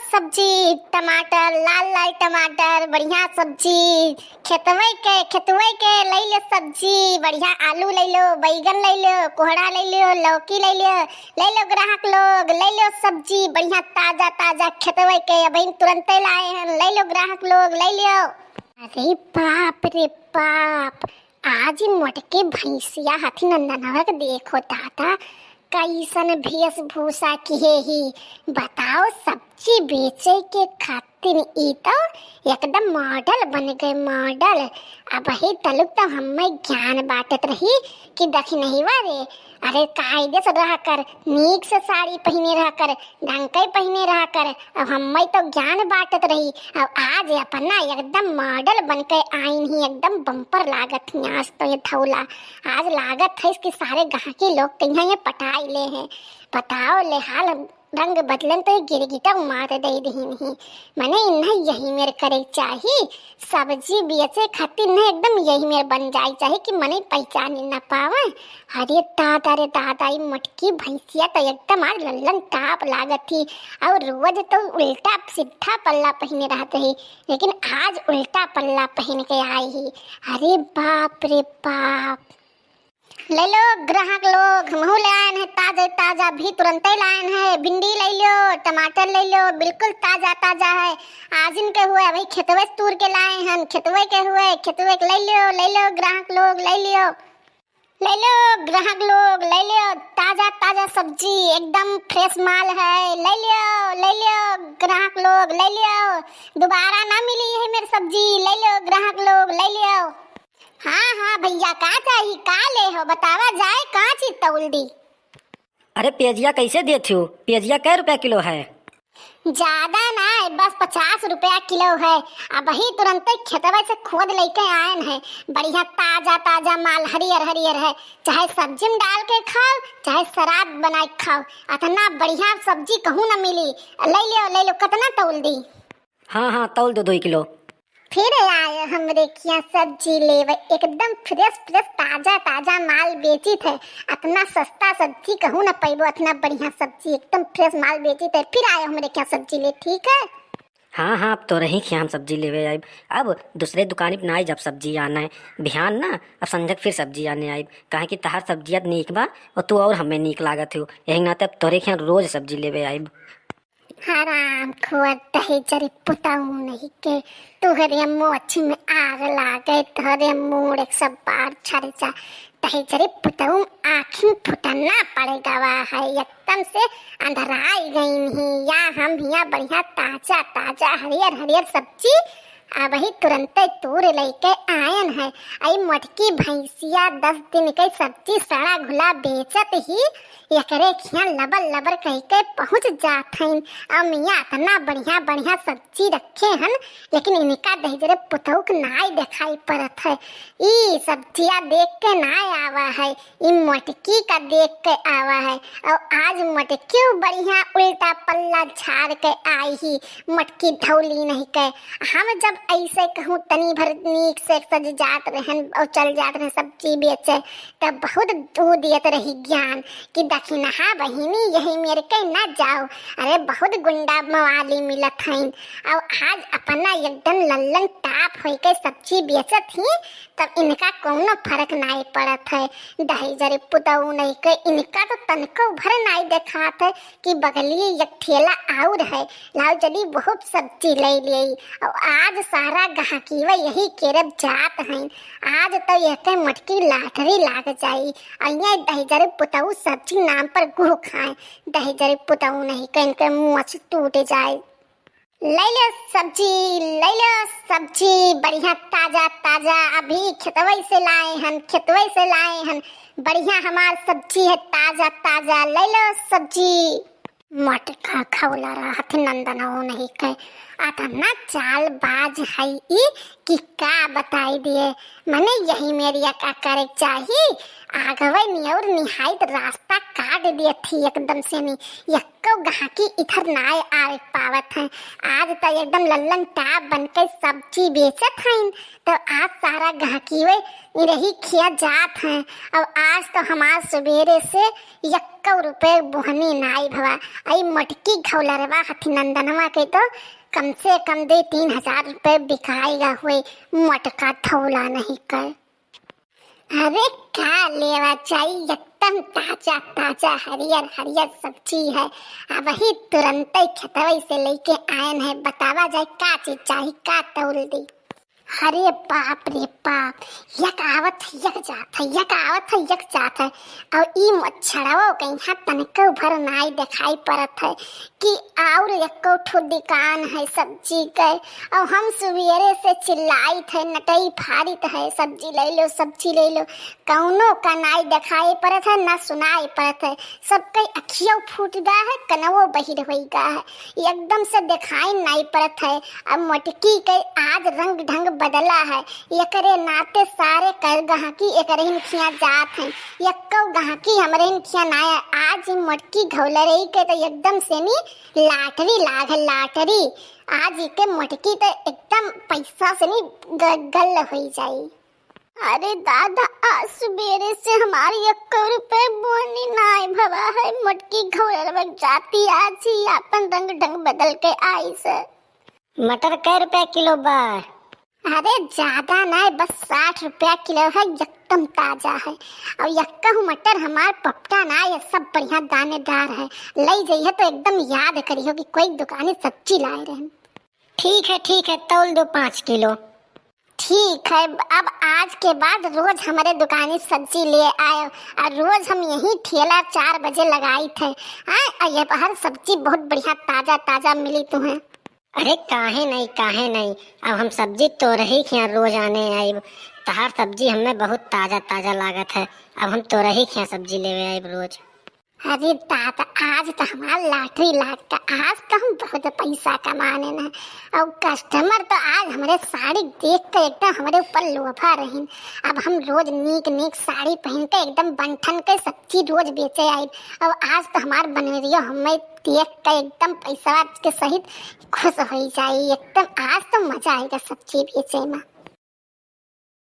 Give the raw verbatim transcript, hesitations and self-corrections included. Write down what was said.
सब्जी, टमाटर, लाल लाल टमाटर, बढ़िया सब्जी, खेतवै के, खेतवै के लइ लो सब्जी, बढ़िया आलू लइ लो, बैगन लइ लो, कोहड़ा लइ लो, लौकी लइ लो, लइ लो ग्राहक लोग, लइ लो सब्जी, बढ़िया ताजा ताजा खेतवै के, अबहिन तुरंतै लाए हन, लइ लो ग्राहक लोग, लइ लो। अरे बाप रे बाप, आज ई मोटकी भैंसिया हथी नंदनवा के देखो दादा, कइसन भेषभूषा किहे ही। बताओ, सब्जी बेचे के खातिर ई तो एकदम मॉडल बन गए, मॉडल। अबही तलुक तो हम्मे ज्ञान बांटत रही कि दखिनहिवा रे, अरे कायदे से रहा कर, नीक से साड़ी पहिने रहा कर, ढंग के पहिने रहा कर। अब हम्मे तो ज्ञान बांटत रही, अब आज अपना एकदम मॉडल बन के आइन ही, एकदम बम्पर लागत ही आज तो ये धौला। आज लागत है कि सारे गाहकी लोग कहिया ये पटाई ले हैं। बताओ ले हाल, रंग बदलन तो ये गिरगिटा मार दे दही नहीं। मने इन्हें यही मेर करे चाही, सब्जी बेचे खातिर इन्हें एकदम यही मेर बन जाए चाही कि मने पहचान न पावे। अरे दादा रे दादा, ई मोटकी भैंसिया तो एकदम आज लल्लन टाप लागत ही। और रोज तो उल्टा सीधा पल्ला पहिने रहत ही, लेकिन आज उल्टा पल्ला पहिन के आई ही। अरे बाप रे बाप। लइ लो ग्राहक लोग, हमहू ले आयन है ताजे ताजा, भी तुरंते लायन है। भिंडी लइ लो, टमाटर लइ लो, बिल्कुल ताजा ताजा है। आजिन के हुए, अबही खेतवे से तूर के लाए हन, खेतवे के हुए, खेतवे के लइ लो, लइ लो ग्राहक लोग, लइ लो। लइ लो ग्राहक लोग, लइ लो ताजा ताजा सब्जी, एकदम fresh माल है। लइ लो, लइ लो ग्राहक लोग, लइ लो। दोबारा ना मिली है मेरी सब्जी, लइ लो ग्राहक लोग, लइ लो। हाँ, हाँ भइया, का चाही, का लेहो, बतावा जाए, का चीज तौल दी? अरे प्याजिया कैसे देत हो? प्याजिया कै रुपया किलो है? ज्यादा ना है, बस पचास रुपया किलो है। अबही तुरंते खेतवे से खोद लेके आयन है। बढ़िया ताजा ताजा माल, हरियर हरियर है। चाहे सब्जी में डाल के खाओ, चाहे सलाद बनाए के खाओ, अतना बढ़िया सब्जी कहूँ ना मिली। लइ लो, लइ लो, कतना तौल दी? हाँ, हाँ, तौल दो दुइ किलो। फिर आयो हमरे खियाँ सब्जी लेवे, एकदम fresh fresh ताजा ताजा माल बेचित है। अतना सस्ता सब्जी कहूँ न पैबो, अतना बढ़िया सब्जी, एकदम fresh माल बेचित है। फिर आयो हमरे खियाँ सब्जी ले, ठीक है? हाँ, हाँ, अब तोरही खियाँ हम सब्जी लेवे आइब। अब दूसरे दुकानी पे ना आई जब सब्जी आना है। बिहान ना, अब संझक फिर सब्जी आने आइब। काहे कि तहार सब्जिया त नीक बा, और तू और हमें नीक लागत हो। यही नाते अब तोरे खियाँ रोज सब्जी लेवे आइब। हराम खोर दहेजरी पुतऊ नहीं के, तुहरे मोछ में आग लागे, तोहरे मूड़ एक सब बार छड़ जा। दहेजरी पुतऊ आँखिन फुटना पड़ गवा है, एकदम से अंधराई गई नहीं। या हम हिया बढ़िया ताजा ताजा हरियर हरियर सब्जी अबही तुरंते तूर लइके आयन है। आई मोटकी भैंसिया दस दिन के सब्जी सड़ा घुला बेचत ही एकरे खियाँ लबर लबर कह के पहुँच जात हइन। अब मियाँ अतना बढ़िया बढ़िया सब्जी रखे हन, लेकिन इनका दहिजरे पुतौक नाई देखाई पड़त है। ई सब्जिया देख के नाई आवा है, ई मोटकी का देख के आवा है। और आज मोटकी बढ़िया उल्टा पल्ला झाड़ के आई ही, मोटकी धौली नहीं के। हम जब ऐसे कहूँ तनी भर नीक से सज जात रहन और चल जात रहन सब्जी बेचे, तब बहुत ऊ दियत रही ज्ञान कि दखिनहा बहिनी यही मेर के ना जाओ। अरे बहुत गुंडा मवाली मिलत हइन। और आज अपना एकदम लल्लन टाप होई के सब्जी बेचत ही, तब इनका कौनो फर्क नाई पड़त है। दहेजरी पुतऊ नहीं के इनका तो तनको भर नाई देखात है कि बगलिए एक ठेला आउर है, लाओ जल्दी बहुत सब्जी ले लेई। और आज सारा गहकीवा यही केरब जात हैं। आज तो एक मोटकी लाटरी लाग जाई। अइया दहेजरी पुतऊ सब्जी नाम पर गुह खाए, दहेजरी पुतऊ नहीं के इनके मुँह से टूट जाए। ले लो सब्जी, ले लो सब्जी, बढ़िया ताजा ताजा, अभी खेतवई से लाए हन, खेतवई से लाए हन, बढ़िया हमार सब्जी है ताजा ताजा, ले लो सब्जी। मटका खौला रहत नंदनऊ नहीं के, अतना चालबाज है ई कि का बताई दिए। मने यही मेरिया का करे चाही, आगवे नियर निहायत रास्ता काट दिए थी एकदम से नी। एक यक्को गहकी इधर नाय आवे पावत हैं। आज त एकदम लल्लन टाप बन के सब्जी बेचत हईन, त आज सारा गहकी वे इरही खिया जात हैं। अब आज तो हमार सुबेरे से यक्को रुपये बोहनी नाय भवा। आई मोटकी घौलरवा हथी नंदनवा के तो कम से कम दे तीन हजार रुपये बिकाएगा हुए मोटका धौला नहीं कर। अरे का लेवा जाई, एकदम ताजा ताजा हरियर हरियर सब्जी है। अब वही तुरंते खेतवई से लेके आयन है। बतावा जाए का चीज चाही, का तौल दी? अरे बाप रे बाप, यक आवत है, यक जात है, यक आवत है, यक जात है। और ई मच्छरवो के यहाँ तनको भर नाई दिखाई पड़त है कि और एको ठो दुकान है सब्जी के। और हम सुबेरे से चिल्लाइत है, नटई फारित है, "सब्जी ले लो, सब्जी ले लो।" कौनो का नाई दिखाई पड़त है, ना सुनाई पड़त है। सबके अखियों फूट गा है, कनवो बहिर होई गा है, एकदम से दिखाई नाई पड़त है। अब मोटकी के आज रंग ढंग बदला है, एकरे नाते सारे कर गहकी एकरहिन खिया जात हैं। यक्को गहकी हमरहिन खिया ना आए। आज ई मोटकी घौलरई के तो एकदम से नी लाटरी लाग है, लाटरी। आज इके मोटकी तो एकदम पैसा से नी ग-, गल होई जाई। अरे दादा, आज सुबेरे से हमार यक्को रुपये बोनी नाय भवा है। मोटकी घौलरवा जाती आज ही आपन रंग ढंग बदल के आई से। मटर कै रुपया किलो बा? अरे ज्यादा नाय, बस साठ रुपया किलो है, एकदम ताजा है। और यक्कहू मटर हमार पपटा नाय, सब बढ़िया दानेदार है। लई जइहे तो एकदम याद करिहो कि कोई दुकानी सब्जी लाए रहन। ठीक है, ठीक है, तौल दो पाँच किलो। ठीक है, अब आज के बाद रोज हमरे दुकानी सब्जी ले आयो, और रोज हम यही ठेला चार बजे लगाई थे। हाँ, और ये हर सब्जी बहुत बढ़िया ताजा ताजा मिली तुम्हें। अरे काहे नहीं, काहे नहीं, अब हम सब्जी तोरही खिया रोज आने आइब। तहार सब्जी हमें बहुत ताजा ताजा लागत है, अब हम तोरही खिया सब्जी लेवे आइब रोज। अरे दादा, आज तो हमार लाटरी लाग का, आज तो हम बहुत पैसा कमाने ना। और कस्टमर तो आज हमरे साड़ी देख के एकदम हमरे ऊपर लोभा रहीन। अब हम रोज नीक नीक साड़ी पहन के एकदम बन ठन के सब्जी रोज बेचे आइब। और आज तो हमार बनवरियो हमें देख के एकदम पैसा के सहित खुश होई जाई। एकदम आज तो मजा आएगा सब्जी बेचे में।